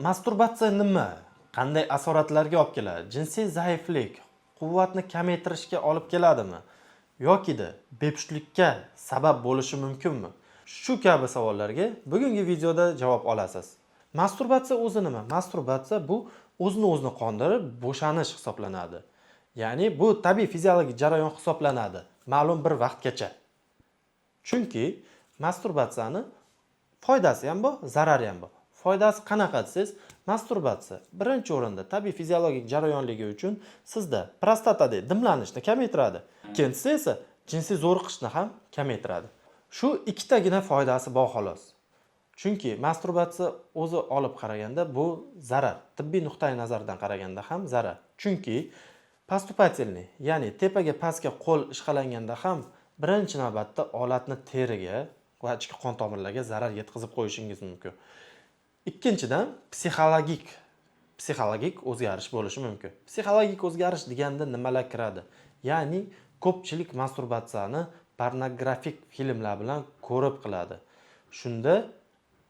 Masturbatsiya nima? Qanday asoratlarga olib keladi? Jinsiy zaiflik, quvvatni kamaytirishga olib keladimi? Yokida bepushtlikka sabab bo'lishi mumkinmi? Shu kabi savollarga bugungi videoda javob olasiz. Masturbatsiya o'zi nima? Masturbatsiya bu o'zini o'zini qondirib bo'shanish hisoblanadi. Ya'ni bu tabiiy fiziologik jarayon hisoblanadi ma'lum bir vaqtgacha. Chunki masturbatsiyani foydasi ham bor, zarari ham bor. Foydasi qanaqa desangiz, masturbatsiya birinchi o'rinda tabiiy fiziologik jarayonligi uchun sizda prostatadagi dimlanishni kamaytiradi. Ikkinchisi esa jinsiy zo'riqishni ham kamaytiradi. Shu ikkitagina foydasi bor xolos. Chunki masturbatsiya o'zi olib qaraganda bu zarar. Tibbiy nuqtai nazardan qaraganda ham zarar. Chunki поступательный, ya'ni tepaga pastga qo'l ishqalanganda ham birinchi navbatda olatni teriga va ichki qon tomirlarga zarar yetkazib qo'yishingiz mumkin. Ikkinchidan, psixologik o'zgarish bo'lishi mumkin. Psixologik o'zgarish deganda nimalar kiradi? Ya'ni ko'pchilik masturbatsiyani pornografik filmlar bilan ko'rib qiladi. Shunda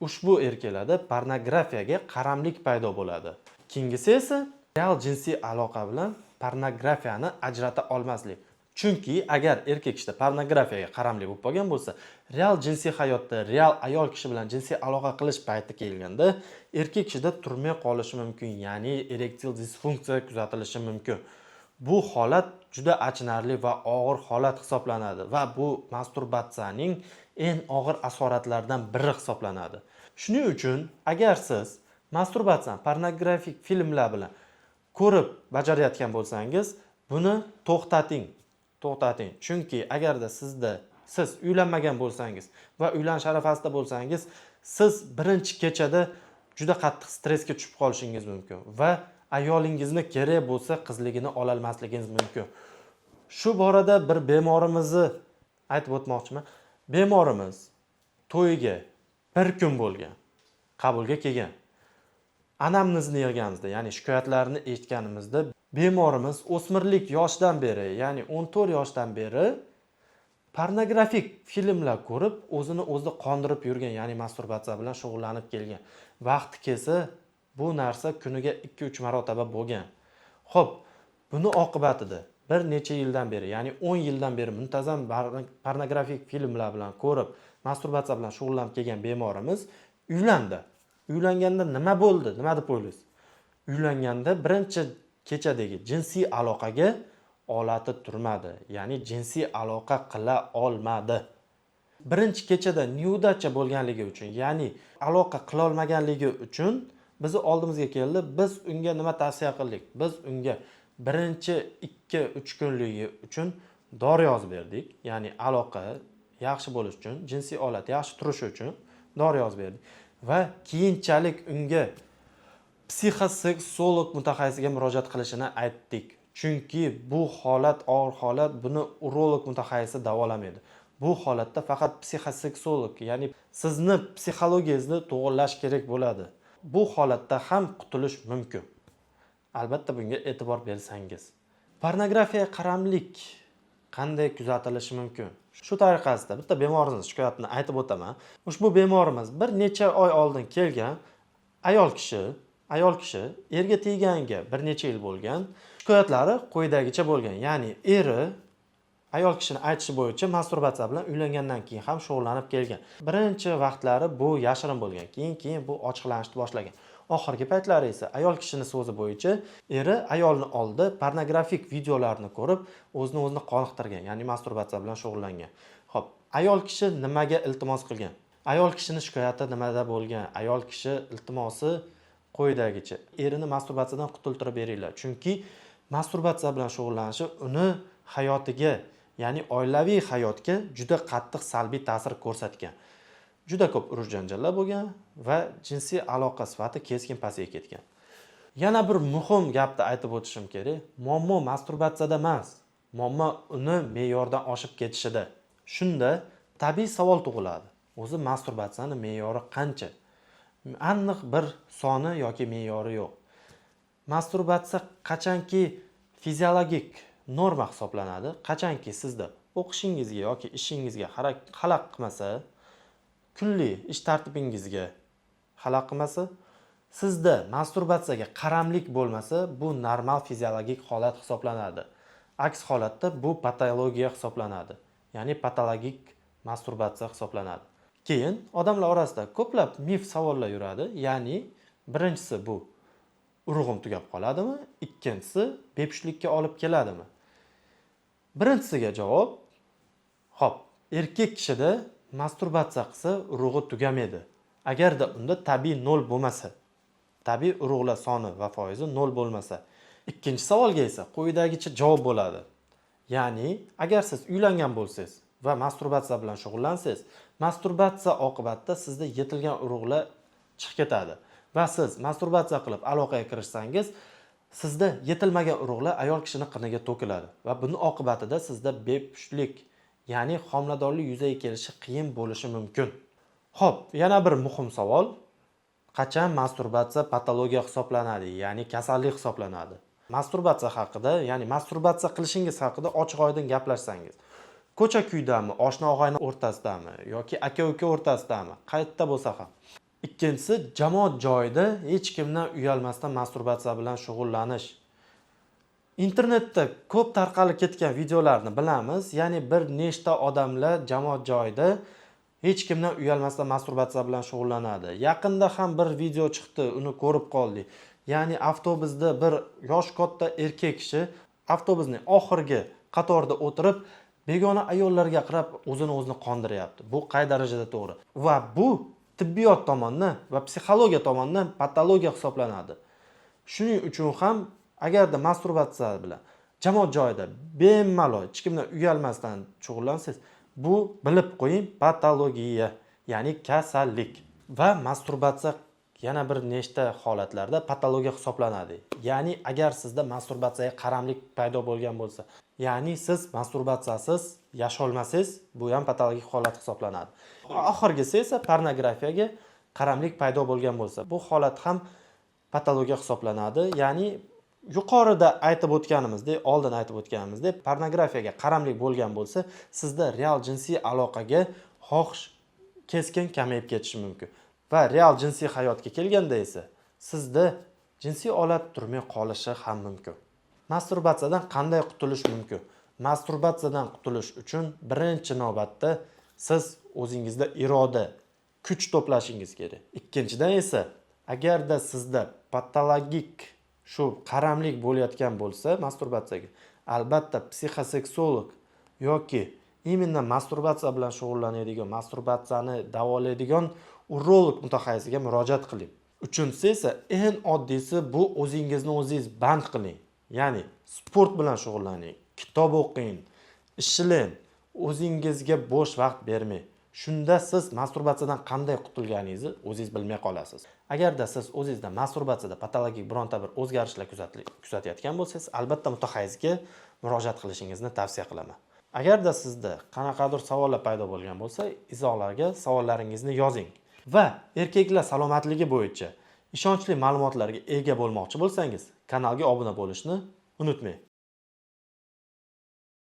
ushbu erkaklarda pornografiyaga qaramlik paydo bo'ladi. Keyingisi esa real jinsiy aloqa bilan pornografiyani ajrata olmaslik. Chunki agar erkak kishida pornografiyaga qaramlik bo'lib qolgan bo'lsa, real jinsiy hayotda real ayol kishi bilan jinsiy aloqa qilish payti kelganda erkak kishida turmay qolishi mumkin, ya'ni erektil disfunksiya kuzatilishi mumkin. Bu holat juda achinarli va og'ir holat hisoblanadi va bu masturbatsiyaning eng og'ir asoratlaridan biri hisoblanadi. Shuning uchun agar siz masturbatsiyani pornografik filmlar bilan ko'rib bajarayotgan bo'lsangiz, buni to'xtating. To'xtating. Chunki agarda siz uylanmagan bo'lsangiz va uylanish arafasida bo'lsangiz, siz birinchi kechada juda qattiq stressga tushib qolishingiz mumkin va ayolingizni kerak bo'lsa qizligini ololmasligingiz mumkin. Shu borada bir bemorimizni aytib o'tmoqchiman. Bemorimiz to'yiga bir kun bo'lgan, qabulga kelgan. Anamnezni yig'ganimizda, ya'ni shikoyatlarini eshitganimizda bemorimiz o'smirlik yoshidan beri, ya'ni 14 yoshdan beri pornografik filmlar ko'rib, o'zini o'zi qondirib yurgan, ya'ni masturbatsiya bilan shug'ullanib kelgan. Vaqti kelsa bu narsa kuniga 2-3 marotaba bo'lgan. Xo'p, buni oqibatida bir necha yildan beri, ya'ni 10 yildan beri muntazam pornografik filmlar bilan ko'rib, masturbatsiya bilan shug'ullanib kelgan bemorimiz uylandi. Uylanganda nima bo'ldi? Nima deb o'ylaysiz? Uylanganda birinchi kechadagi jinsiy aloqaga olati turmadi, ya'ni jinsiy aloqa qila olmadi. Birinchi kechada неудача bo'lganligi uchun, ya'ni aloqa qilolmaganligi uchun bizni oldimizga keldi. Biz unga nima tavsiya qildik? Biz unga birinchi 2-3 kunligi uchun dori yozib berdik, ya'ni aloqa yaxshi bo'lishi uchun, jinsiy olat yaxshi turishi uchun dori yozib berdik va keyinchalik unga psixoseksolog mutaxassisiga murojaat qilishini aytdik. Chunki bu holat og'ir holat, buni urolog mutaxassisi davolamaydi. Bu holatda faqat psixoseksolog, ya'ni sizni psixologiyangizni to'g'irlash kerak bo'ladi. Bu holatda ham qutulish mumkin. Albatta bunga e'tibor bersangiz. Pornografiya qaramlik qanday kuzatilishi mumkin? Shu tariqasida bitta bemorimiz shikoyatini aytib o'taman. Ushbu bemorimiz bir necha oy oldin kelgan ayol kishi erga tegganiga bir necha yil bo'lgan. Shikoyatlari quyidagicha bo'lgan. Ya'ni eri, ayol kishini aytishi bo'yicha, masturbatsiya bilan uylangandan keyin ham shug'ullanib kelgan. Birinchi vaqtlari bu yashirin bo'lgan, keyin bu ochiqlanishni boshlagan. Oxirgi paytlari esa ayol kishini so'zi bo'yicha eri ayolni oldida pornografik videolarni ko'rib, o'zini o'zini qoniqtirgan, ya'ni masturbatsiya bilan shug'ullangan. Xo'p, ayol kishi nimaga iltimos qilgan? Ayol kishini shikoyati nimada bo'lgan? Ayol kishi iltimosi quyidagicha: erini masturbatsiyadan qutultirib beringlar. Chunki masturbatsiya bilan shug'ullanishi uni hayotiga, ya'ni oilaviy hayotga juda qattiq salbiy ta'sir ko'rsatgan. Juda ko'p urush janjallar bo'lgan va jinsiy aloqa sifati keskin pasayib ketgan. Yana bir muhim gapni aytib o'tishim kerak. Muammo masturbatsiyada emas, muammo uni me'yordan oshib ketishida. Shunda tabiiy savol tug'iladi. O'zi masturbatsiyani me'yori qancha? Aniq bir soni yoki me'yori yo'q. Masturbatsiya qachonki fiziologik norma hisoblanadi, qachonki sizda o'qishingizga yoki ishingizga xalaq qilmasa, kunlik ish tartibingizga xalaq qilmasa, Sizda masturbatsiyaga qaramlik bo'lmasa, bu normal fiziologik holat hisoblanadi. Aks holatda bu patologiya hisoblanadi, ya'ni patologik masturbatsiya hisoblanadi. Keyin odamlar orasida ko'plab mif savollar yuradi, ya'ni birinchisi bu urug'im tugab qoladimi, ikkinchisi bepushtlikka olib keladimi? Birinchisiga javob, xo'p, erkak kishida masturbatsiya qilsa urug'i tugamaydi. Agarda unda tabiiy nol bo'lmasa, tabiiy urug'lar soni va foizi nol bo'lmasa. Ikkinchi savolga esa quyidagicha javob bo'ladi. Ya'ni agar siz uylangan bo'lsangiz va masturbatsiya bilan shug'ullansangiz, masturbatsiya oqibatida sizda yetilgan urug'lar chiqib ketadi va siz masturbatsiya qilib aloqaga kirishsangiz, sizda yetilmagan urug'lar ayol kishining qiniga to'kiladi va buning oqibatida sizda bepushtlik, ya'ni homiladorlik yuzaga kelishi qiyin bo'lishi mumkin. Xo'p, yana bir muhim savol. Qachon masturbatsiya patologiya hisoblanadi, ya'ni kasallik hisoblanadi? Masturbatsiya haqida, ya'ni masturbatsiya qilishingiz haqida ochiq-oydin gaplashsangiz, ko'cha kuydami, oshna og'ayni o'rtasidami yoki aka-uka o'rtasidami, qayerda bo'lsa ham. Ikkinchisi, jamoat joyida hech kimdan uyalmasdan masturbatsiya bilan shug'ullanish. Internetda ko'p tarqalib ketgan videolarni bilamiz, ya'ni bir nechta odamlar jamoat joyida hech kimdan uyalmasdan masturbatsiya bilan shug'ullanadi. Yaqinda ham bir video chiqdi, uni ko'rib qoldik. Ya'ni avtobusda bir yosh katta erkak kishi avtobusning oxirgi qatorida o'tirib, begona ayollarga qarab o'zini o'zini qondiryapti. Bu qay darajada to'g'ri? Va bu tibbiyot tomonidan va psixologiya tomonidan patologiya hisoblanadi. Shuning uchun ham agarda masturbatsiya bilan jamoat joyida bemalol hech kimdan uyalmasdan shug'ullansangiz, bu bilib qo'ying patologiya, ya'ni kasallik. Va masturbatsiya yana bir nechta holatlarda patologiya hisoblanadi. Ya'ni agar sizda masturbatsiyaga qaramlik paydo bo'lgan bo'lsa, ya'ni siz masturbatsiyasiz yasholmasangiz, bu ham patologik holat hisoblanadi. Oxirgisi esa pornografiyaga qaramlik paydo bo'lgan bo'lsa, bu holat ham patologiya hisoblanadi. Ya'ni yuqorida aytib o'tganimizdek, oldin aytib o'tganimizdek, pornografiyaga qaramlik bo'lgan bo'lsa, sizda real jinsiy aloqaga xohish keskin kamayib ketishi mumkin. Va real jinsiy hayotga kelganda esa sizda jinsiy olat turmay qolishi ham mumkin. Masturbatsiyadan qanday qutulish mumkin? Masturbatsiyadan qutulish uchun birinchi navbatda siz o'zingizda iroda, kuch to'plashingiz kerak. Ikkinchidan esa agarda sizda patologik shu qaramlik bo'layotgan bo'lsa masturbatsiyaga, albatta psixoseksolog yoki именно masturbatsiya bilan shug'ullanadigan, masturbatsiyani davolaydigan urolog mutaxassisiga murojaat qiling. Uchinchisi esa eng oddiysi, bu o'zingizni o'zingiz band qiling. Ya'ni sport bilan shug'ullaning, kitob o'qing, ishlang, o'zingizga bo'sh vaqt bermang. Shunda siz masturbatsiyadan qanday qutulganingizni o'zingiz bilmay qolasiz. Agarda siz o'zingizda masturbatsiyada patologik bironta bir o'zgarishlar kuzatayotgan bo'lsangiz, albatta mutaxassisga murojaat qilishingizni tavsiya qilaman. Agarda sizda qanaqadir savollar paydo bo'lgan bo'lsa, izohlarga savollaringizni yozing. Va erkaklar salomatligi bo'yicha ishonchli ma'lumotlarga ega bo'lmoqchi bo'lsangiz, kanalga obuna bo'lishni unutmang.